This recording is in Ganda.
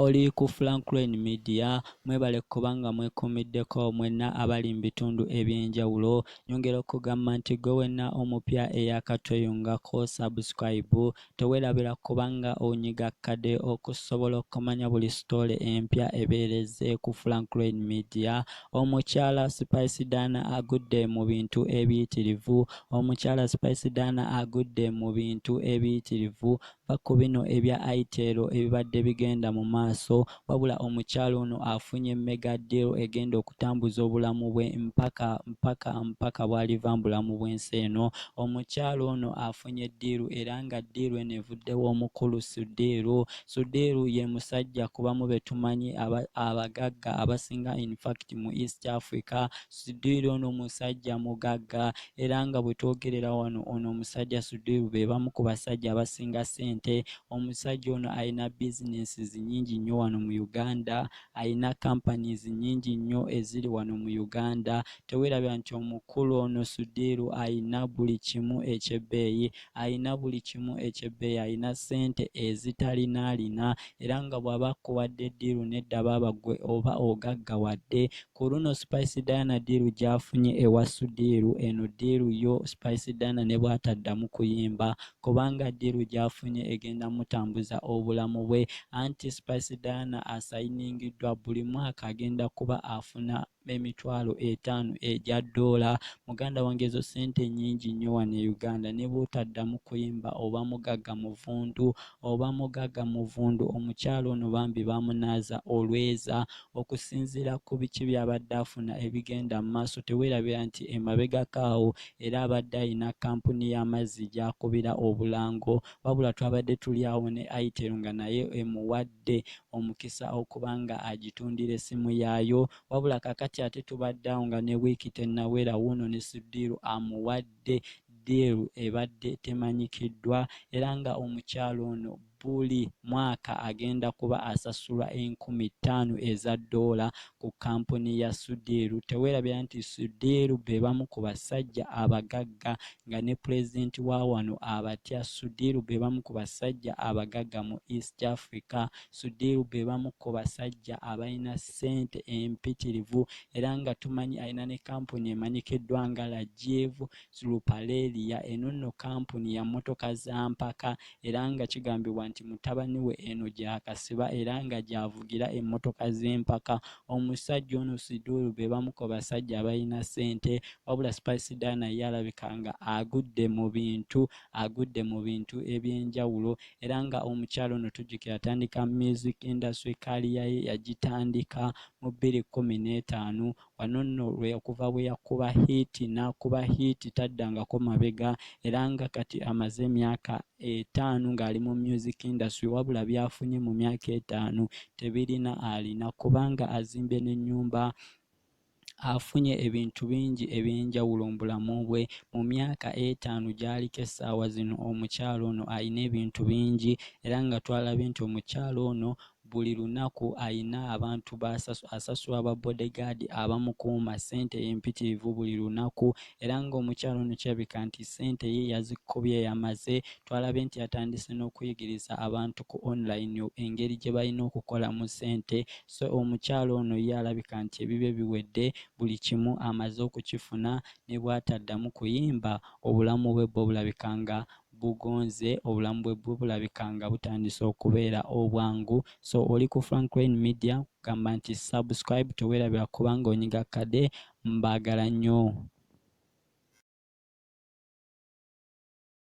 Oli ku Franklin Media, mwebale kuba nga mwekuumiddeko mwenna abali mu bitundu eby'enjawulo. Nyongera okugamba nti gwe wenna omupya eyakatweyungako, subscribe, teweerabira kubanga onyiga kkade okusobola okumanya buli sitole empya ebeereze ku Franklin Media. Omukyala Spice Diana agudde mu bintu ebiyitirivu. Omukyala Spice Diana agudde mu bintu ebiyitirivu. Va ku bino ebya Itel ebibadde bigenda mu maaso, wabula omukyala ono afunye mega deal egenda okutambuza obulamu bwe mpaka mpaka mpaka bw'aliva mu bulamu bw'ensi eno. Omukyala ono afunye ddiiru era nga ddiiru eno evuddewo omukulu Sudiiru. Sudiiru ye musajja ku bamu be tumanyi abagagga abasinga in fact mu East Africa. Sudiiru ono musajja mugagga era nga bwe twogerera wano, ono omusajja Sudiiru be bamu ku basajja abasinga ssente. Omusajja ono alina bizinensi nnyingi nnyo wano mu Uganda, alina companies nnyingi nnyo eziri wano mu Uganda. Teweerabira nti omukulu ono Sudiiru alina buli kimu eky'ebbeeyi, alina buli kimu eky'ebbeeyi, alina ssente ezitalinaalina era nga bw'aba akuwadde ddiiru nedda baaba ggwe oba ogaggawadde. Ku luno Spice Diana ddiiru gy'afunye ewa Sudiiru, eno ddiiru yo Spice Diana ne bw'ataddamu kuyimba, kubanga ddiiru gy'afunye egenda mutambuza obulamu bwe. Anti Spice Diana asayiningiddwa, buli mwaka agenda kuba afuna 50,000 egya ddoola. Muganda wange, ezo ssente nnyingi nnyo wano e Uganda. Ne bw'otaddamu kuyimba oba mugagga muvundu, oba mugagga muvundu. Omukyala ono bambi bamunaaza olweza okusinziira ku biki by'abadde afuna ebigenda mu maaso. Teweerabira nti emabegako awo era abadde alina kampuni y'amazzi gy'akubira obulango, wabula twabadde tuli awo ne Itel nga naye emuwadde omukisa okuba nga agitundira essimu yaayo. Wabula kaakati ate tubadde awo nga ne wiiki tennawera, wuuno ne Sudiiru amuwadde ddiiru ebadde temanyikiddwa, era nga omukyala ono buli mwaka agenda kuba asasulwa 5,000 eza ddoola ku kampuni ya Sudiiru. Teweerabira nti Sudiiru be bamu ku basajja abagagga nga ne pulezidenti wa wano abatya. Sudiiru be bamu ku basajja abagagga mu East Africa. Sudiiru be bamu ku basajja abalina ssente empitirivu, era nga tumanyi alina ne kampuni emanyikiddwa nga Rajiv Ruparelia. Eno nno kampuni ya mmotoka za mpaka, era nga kigambibwa nti mutabani we eno gy'akasiba era nga gy'avugira emmotoka z'empaka. Omusajja ono Sudiiru be bamu ku basajja abalina ssente, wabula Spice Diana ye alabika nga agudde mu bintu, agudde mu bintu eby'enjawulo, era nga omukyala ono tujjukira atandika music industry career ye yagitandika mu 2015. Wano nno lwe okuva bwe yakuba hit n'akuba hit taddangako mabega, era nga kati amaze emyaka 5 ng'ali mu music industry, wabula by'afunye mu myaka 5 tebirina alina, kubanga azimbye n'ennyumba, afunye ebintu bingi eby'enjawulo mu bulamu bwe mu myaka 5 gy'aliko essaawa zino. Omukyala ono alina ebintu bingi, era nga twalabye nti omukyala ono buli lunaku alina abantu asasula ba bodyguard abamukuuma ssente empitirivu buli lunaku, era ng'omukyala ono kirabika nti ssente ye yazikubye yamaze. Twalabye nti yatandise n'okuyigiriza abantu ku online engeri gye balina okukolamu ssente. So omukyala ono ye alabika nti ebibye biwedde, buli kimu amaze okukifuna, ne bw'ataddamu kuyimba obulamu bwe bwo bulabika nga bugonze, obulamu bwe bwo bulabika nga butandise okubeera obwangu. So oli ku Franklin Media, gamba nti subscribe, teweerabira kubanga onyiga kade. Mbaagala nnyo.